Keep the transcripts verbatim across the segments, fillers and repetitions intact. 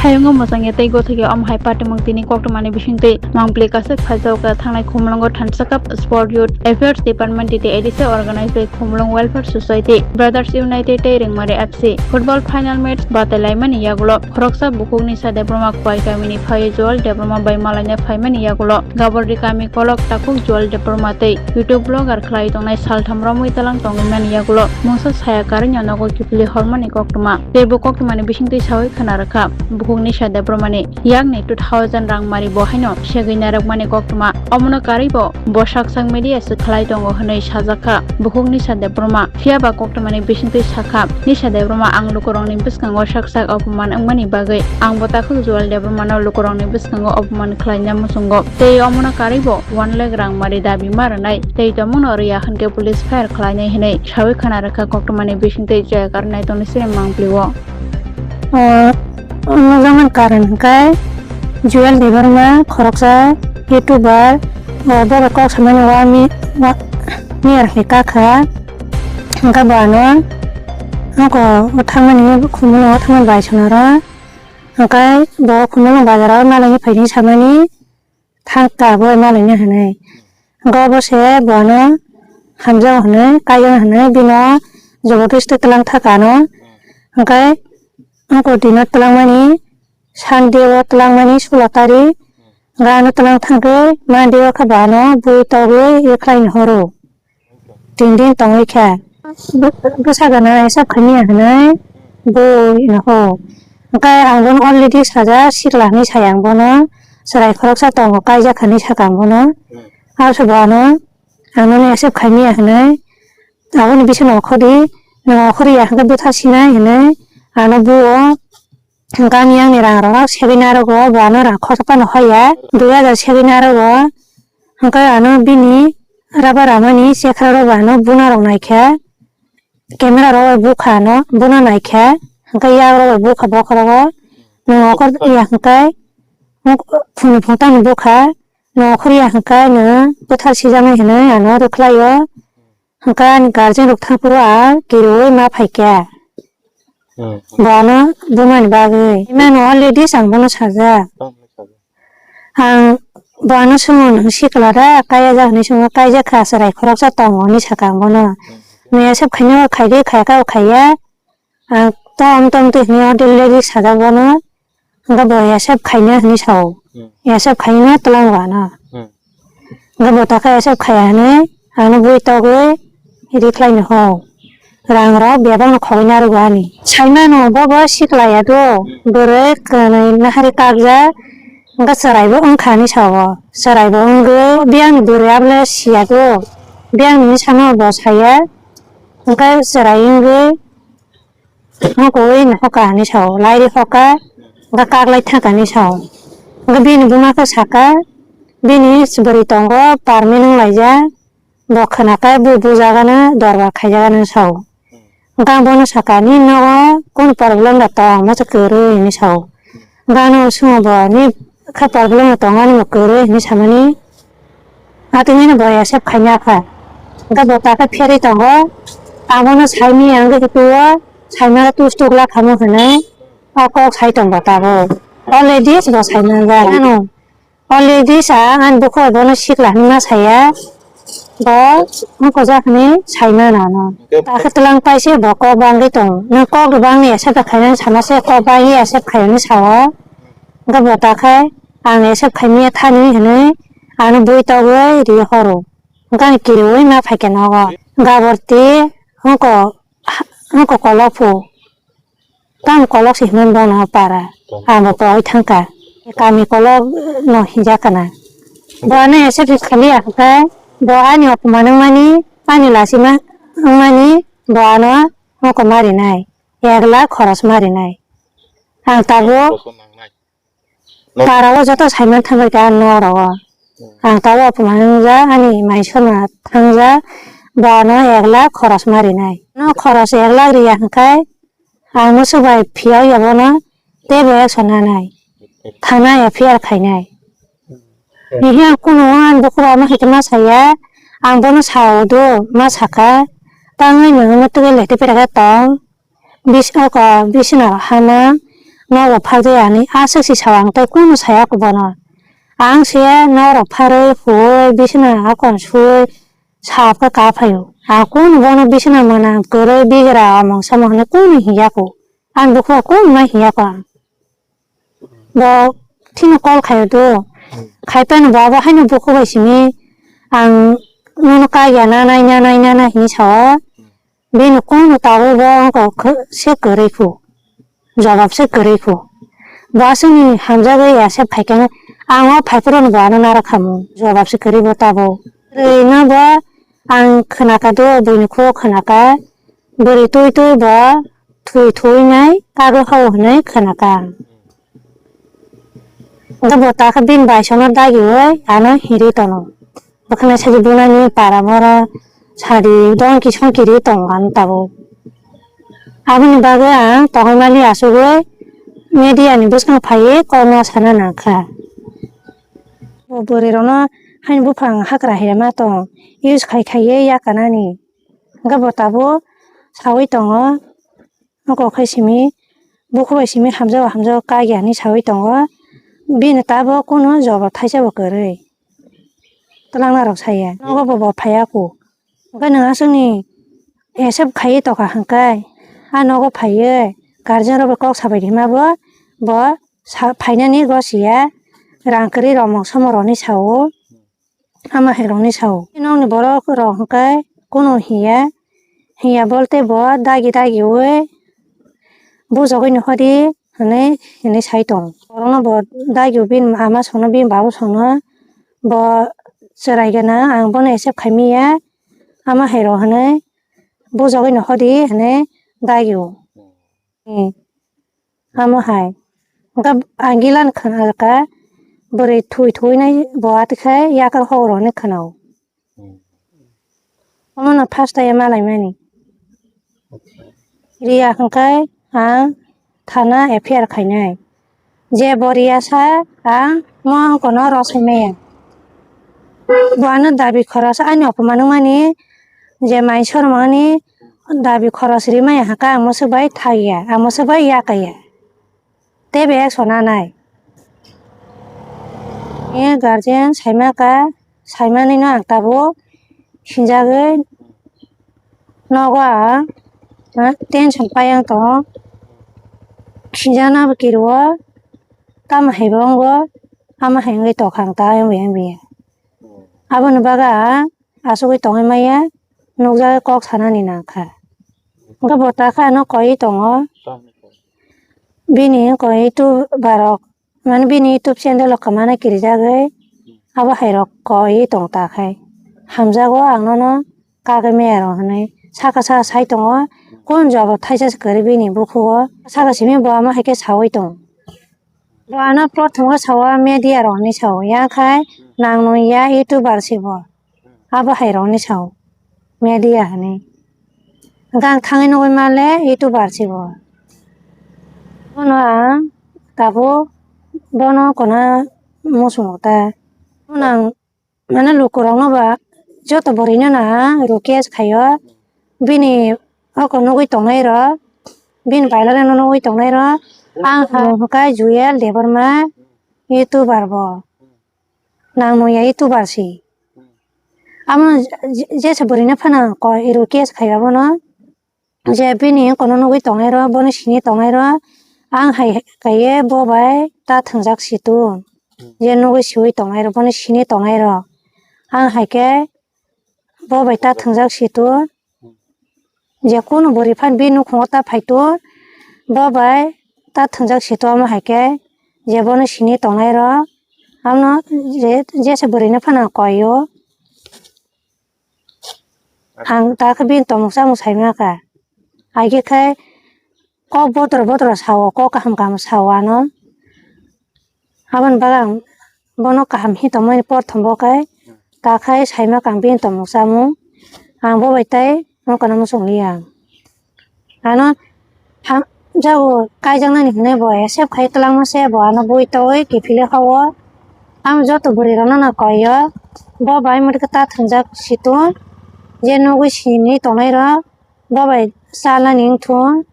Hayungo mwchangya tei gothokya omo hai patimung tini koktwmani bisingtwi mangpli kasik phaijak kha thangnai Khumulwngo thansa cup Sport Youth Affairs Department tei A D C organized by Khumulwng Welfare Society, Brothers United tei Rengmari F C football final match batailaimani yagulo khoroksa bukhuk Nisha Debbarma Khowai kamini phaiwi Joel Debbarma bai malaina phaimani yagulo Gabordi kami kolok takhuk Joel Debbarma tei YouTube vlogger khlai tongnai saltham romwi talang tongwimani yagulo mungsa saya karwi nogo kiphilwi hormani koktwma tei bo koktwmani bisingtwi sawi khwna rwkha bukhuk Nisha Debbarmani yakni two thousand rang mari bo haino segwi narwkmani koktwma. Omono karwi bo, bo sak sak media se khlai tongo hwnwi sajak kha bukhuk Nisha Debbarma. Phiya ba koktwmani bisingtwi sakha, Nisha Debbarma ang lukurokni bwskango sak sak opoman wngmani bagwi ang bo takhuk Joel Debbarmano lukurokni bwskango opoman khlaina muchungo. Tei omono karwi bo one lakh rang mari dabi ma rwnai tei tongmungno rwya hwnkhe police fire khlainai hwnwi sawi khwna rwkha koktwmani bisingtwi jaya karwi nai tongni sini mangpli o. O, o nokjakmani karon hwnkhe Joel Debbarma khoroksa YouTuber, o borok kok samani wa mi-, wa-, miyar hai kakha. Hwnkhe bo ano, ako o thangmani, Khumulwngo thangmani bai sonaro. Hwnkhe bo Khumulwng bazaro malaini phaini samani. Thangka bo malaina hwnwi. Hwnkhe obo se bono hamjak hwnwi, kaijakna hwnwi bino jobotosti twlang thaka ano. Hwnkhe uncle tino twlangmani Sunday o twlangmani sulo tarik. Hwnkhe ano twlang thangkhe Monday o khe bono bui togwi rwkhlaini horo. Tin din tongwi kha. Bwsa gana hisab khaimya hwnwi bui noho. Hwnkhe ang bono already sajak sikla hinwi sai ang bono. Chwrai khoroksa tongo kaijak hinwi saka ang bono. Abo se bo ano ang nono accept khaimya hwnwi. Aboni bising okhordi, nwng okhorya hwnkhe bwtha sinai hwnwi ano buo. Gani yang ni rang rok segwi narogo, bo ano rang khorsa phano hoya, dui hajar segwi narogo. Hwnkhe ano bini rubber ramani chekra rok bo ano buna rok naikha, camera rok bai bukha ano buna naikha, hwnkhe yak rok bai bukha bokhorogo. Nwng okhor ya hwnkhe phunu phung tangni bukha, nwng okhor ya hwnkhe nwng bwthar sijaknai hinwi ano rwkhlaio. Hwnkhe ani guardian rok thangphuru ang kiriui ma phaikha. Hmm. Bono bumani bagwi. Imano already ang bono sajak. Tamo sajak. Ang bono swngo, "Nwng sikla da, kaya jak?" hinwi swngo, "Kaijak kha, chwrai khoroksa tongo," hinwi saka ang bono. Hmm. Nwng accept khaina khaidi, khayaka khaiya. Ang tom tom twi hinwi already sajak bono. Hwnkhe bo accept khaina hinwi sao. Hmm. Accept khaina twlango ano. Hmm. Hwnkhe bo takhe accept khaiya hinwi ano bui togwi rikhlaino ho. Rang rok bebak no khogwi narwgo ani. Saimano bo bo sikla ya do. Bwrwi kwnwi nahari kakjak. Hwnkhe chwrai bo wngkha hinwi sao. Chwrai bo wngwi biyang ni bwrwi abole siya do. Biyang ni hinwi sama bo saya. Hwnkhe chwrai wngwi Hokoi no hoka hinwi sao, lairi hoka, hwnkhe kaklai thangkha hinwi sao. Hwnkhe bini buma khe saka, bini bwrwi tongo, permit wng laijak, bo khwnakhe bo bujagano dorbar khaijakgano sao. Hwnkhe ang bono saka, "Nini nogo kunu problem da tong, masa kwrwi?" hinwi sao. Gana o swngo bo, "Ni kha problem no tongo, ani bo kwrwi?" hinwi samani. Atwini bo accept khaina kha. Hwnkhe bo takhe pherwi tongo. Abono saimanya hwnkhe tuo, saimano tus tukla khamu hwnwi o kok sai tongo tabuk. Already bo saimanja. Ano, already sa ani bukhugo bono sikla hinwi ma saya. Bo wngkojak hinwi saimano ano. Takhe twlang paise bo kok bangwi tongo. Nwng kok bangni accept khainani sama se kok bangwi accept khainani sao. Hwnkhe bo takhe ang accept khaimaya thani hinwi ano bui togwi ri horo. Hwnkhe ani kiriui ma phaikha nogo. Gaborti hwnkhe, hwnkhe kolok phu. Tamo kolok se hinmani bono para. Ang bo pogwi thangkha. Kami kolok no hinjakha na. Bo ano accept khaliya hwnkhe bo ani opoman wngmani, ani lachima wngmani bo ano hwnkhe ma rinai. Ek lakh khoros ma rinai. Ang tabuk Para o joto saiman thangbai kha norok o. Hmm. Ang tabuk opoman wngjak, ani mai sona thangjak, bo ano ek lakh khoros ma rinai. No khoros ek lakh riya hwnkhe, ang musu bai phiya ya bono teibo action nanai. Thana F I R khainai. Hmm. Hihi ang kuno ani bukhuk ama hai khe ma saya, ang bono sao do, ma sakha, tangwi nwng omo twi le tei pera khe tong. Bis-, oko bisina hama, nogo phakjaya hinwi aswk si sao ang tei kunu saya kho bono. Ang se norok pharwi huwi bisina akon suwi sap khe ka phaio. Ang kunu bono bisina mwnam kwrwi bigra omong somong hinwi kunu hiya kho. Ang bukhugo kunu ma hiya kho ang. Bo thino call khaio do. Khai phano bo abo haino bukhugo bai simi ang nono kagya nanai nanai nanai hinwi sao. Bini kunu tabuk bo wngkha khe se kwrwi kho, jawab se kwrwi kho. Bo aswkni hamjagwi ya se phaikhe ang o phaiphuru bo ano naro khamu, jawab se kwrwi bo tabuk. Kwrwino bo ang khwnakha do, buini khugo khwnakha, bwrwi twi twi bo thwi thwi nai kagwi hao hwnwi khwnakha ang. Hwnkhe bo takhe bini baisono dagiwi ano hiri tono. Bwkhwnai sadi bunani para boro sadi dongki songki ri tongo ano tabuk. Aboni bagwi ang tongwi mani asugwi media ni bwskango phaiwi kokno sana nangkha. Bo bwrwi rokno haini buphang hakra hai ma tong use khai khaiwi yakanani. Hwnkhe bo tabuk sawi tongo. Wngkha khe simi, bukhugo bai simi hamjago, hamjago kagya hinwi sawi tongo. Bini tabuk kunu jawab thaisa bo kwrwi. Twlangna rok saya. Nogo bo, bo phaiya kho. Hwnkhe nwng aswkni accept khaiwi tongkha hwnkhe, a nogo phaiwi guardian rok bai kok sabai rima bo, bo sa-, phainani gosiya rang kwrwi romok somorokni sao. Ama hai rokni sao. Nokni borok rok hwnkhe kunu hiya, hiya bolte bo dagi dagi ui bujogwi nohodi hinwi, hinwi sai tongo. Borokno bo dagi bini ama sono, bini babu sono, bo chwrai gana, ang bono accept khaimaya, ama hai rok hinwi bujogwi nohodi hinwi dagi o. Hmm. Amo hai. Hwnkhe ang gila ni khna kha, bwrwi thwi thwi nai bo atwkhe yakar hok rok hinwi khna o. Hmm. Omo no first time malai mani. Acha. Riya hwnkhe ang thana F I R khainai. Je bo riya sa ang mo kono rw sai maya. Bo ano dabi khoros ani opman wngmani je mai sor mani dabi khoros ri maya hwnkhe ang mwswk bai thak ya, ang mwswk bai ya kaya. Tei bai action nanai. Ni guardian saima kha, saimani no ang tabuk sinjagwi nogo ang, ah, tension pai ang tongo. Sinjakna bo kirio, tamo hai bo wngo, amo hai wngwi tongkha ang ta ayang bai ayang bai. Aboni bagwi ang asugwi tongwi maya, nukjagwi kok sanani nangkha. Hwnkhe bo takhe ano koi tongo. Bini koi tu barok. Mane bini YouTube channel o kwmana kirijagwi abo hai rok koi tong ta khai. Hamjago ang nono kagwi maya rok hinwi saka saka sai tongo. Kon jabo thaisa se kwrwi bini bukhugo. Saka simi bo ama hai khe sawi tongo. Bo ano prothom o sao media rok hinwi sao. Yang khai nang nung ya YouTuber se bo. Abo hai rokni sao media hinwi. Hwnkhe ang thangwi nugwi male YouTuber se bo. Bono ang tabuk bono kona muchungo ta. Bono ang mane lukurokno ba joto bwrwino no ang request khaio. Bini oko nugwi tongnai rok, bini bailare no nugwi tongnai rok. Ang hwnkha Juyal Debbarma YouTuber bo. Nang nung ya YouTuber se. Amo je-, jesa bwrwino phano koi request khai abono. Je bini kono nugwi tongnai rok, bono sini tongnai rok. Ang hai kaiye bo bai ta thwngjak si tun. Je nugwi siwi tongnai rok, bono sini tongnai rok. Ang hai khe bo bai ta thwngjak si tun. Je kunu bwrwi phan bini nukhungo ta phai tun, bo bai ta thwngjak si tun, omo hai khe je bono sini tongnai rok, abono je, jesa bwrwino phano koi o. Ang ta khe bini tongmung chamung sai ma kha. Aike khe kok botoro botoro sao, kok kaham kaham sao ano. Aboni bagwi ang bono kaham hi tongmani porthom bo khe ta khai saima kang bini tongmung chamung. Ang bo bai tai nokha no muchung liya. Ano ha-, jago kaijaknani hinwi bo accept khai twlangma se bo ano bui togwi kiphilwi hao. Ang joto bwrwi rokno no koi o, bo bai mwtwkhe ta thwngjak si tun, je nugwi sini tongnai rok. Bo bai chalani wngthun,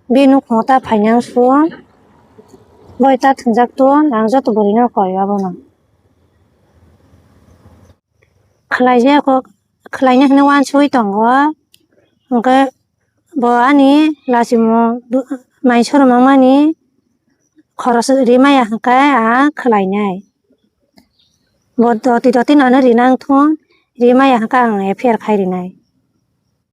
bini nukhungo ta phainai wngsukgo. Boi ta thwngjak tun, ang joto bwrwino koi abono. Khwlaijak kok, khwlaina hwnwi uansugwi tongo. Hwnkhe bo ani lachimung du-, mai soro mangmani khoros rimaya hwnkhe ang khwlainai. Bo doti doti no ano rinang thun, rimaya hwnkhe ang F I R khai rinai.